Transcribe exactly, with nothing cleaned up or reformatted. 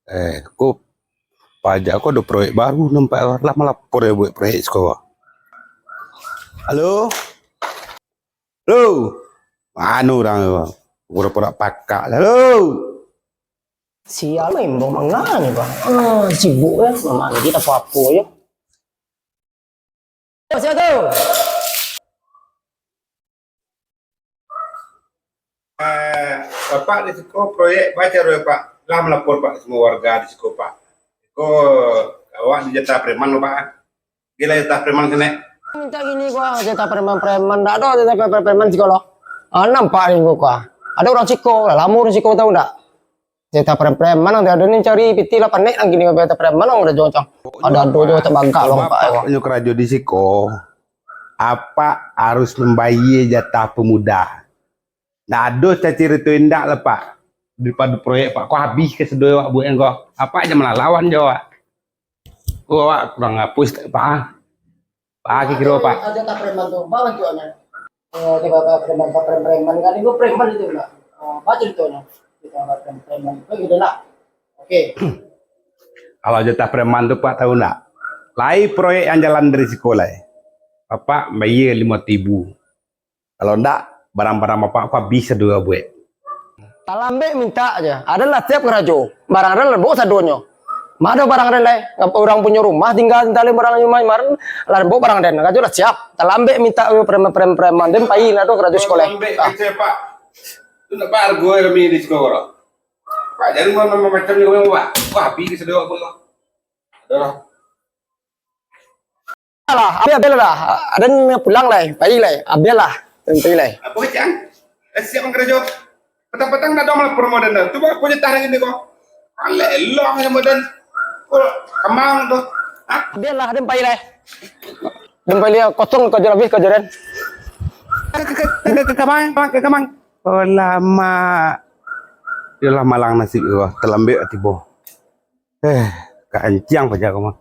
Eh, ko pajak ko ado proyek baru nampak, lah malapor yo buek proyek siko. Halo? Halo? Mano urang tu? Pura-pura pakak lah. Halo? Sial, imbau manga ni, Bang. Ah, sibuk yo, mamanggil apo-apo yo. Siapa tu? Eh, Bapak di siko proyek baca dulu, Pak. Lah malapor, Pak, semua warga di siko, Pak. Ko awak dijatah preman lo, Pak. Gila jatah preman sini. Minta gini gua, jatah preman-preman. Ndak ado jatah preman-preman siko lo. Ah, nampak ni gua. Ado urang siko, lah lamo urang siko, tau ndak? Jatah preman-preman, nang ado ni cari pitih lah, panek nang gini, jatah preman nang ado jo, cang. Ado-ado jo tabagak bang, Pak, Bapak yo. Nyo karajo di siko, apak harus mambayia jatah pemuda. Ndak ado carito indak lah, Pak. Daripado proyek, Pak, ko habih ka sado awak buek ko. Apak jan malalawan jo awak. Ko awak kurang apuih, Pak. Pak, kiro-kiro, Pak. Ado tak preman tu, apa bantuaknya? Eh, coba, Pak, preman, Pak, preman, preman. Kan itu preman itu, nak. Eh, apa ceritanya? Kita, Pak, preman, preman. Itu gitu, nak. Oke. Kalau jatah preman tu, Pak, tahu ndak? Lai proyek yang jalan dari siko lai. Bapak bayia limo ribu. Kalau ndak, barang-barang Bapak ko habih sado awak buek. Talambek minta je. Aden lah siap karajo. Barang Aden lah baok sadonyo. Ma ado barang Aden lai? Urang punyo rumah tingga, tali barang rumah kamarin, lah baok barang Aden. Karajo lah siap. Talambek minta preman-preman, preman. Den pai lah tu karajo siko lai. Talambek kecek, Pak. Tu ndak bahargo kami di siko, Pak. Pak, jadi ma-, ma-, macam ni, Pak. Wah, habih sado awak buek. Adolah. Alah, abih, abih lah. Aden pulang lai, pai lai. Abih lah, pai lai. Apo, Cang? Eh, siap mangkarajo. Patang-patang ndak ado malah promo den. Tu apo jatah hari ni ko? Alek elok samo den. Ko kamang tu. Hah? Abih lah, Aden pai lai. Aden pai lai, kosong karajo, abih karajo den. Ka, ka, ka, ka, ka kamang, ka kamang. Alamak. Yolah, malang nasib ko. Talambek tibo. Eh, ka anciang pajak ko mah.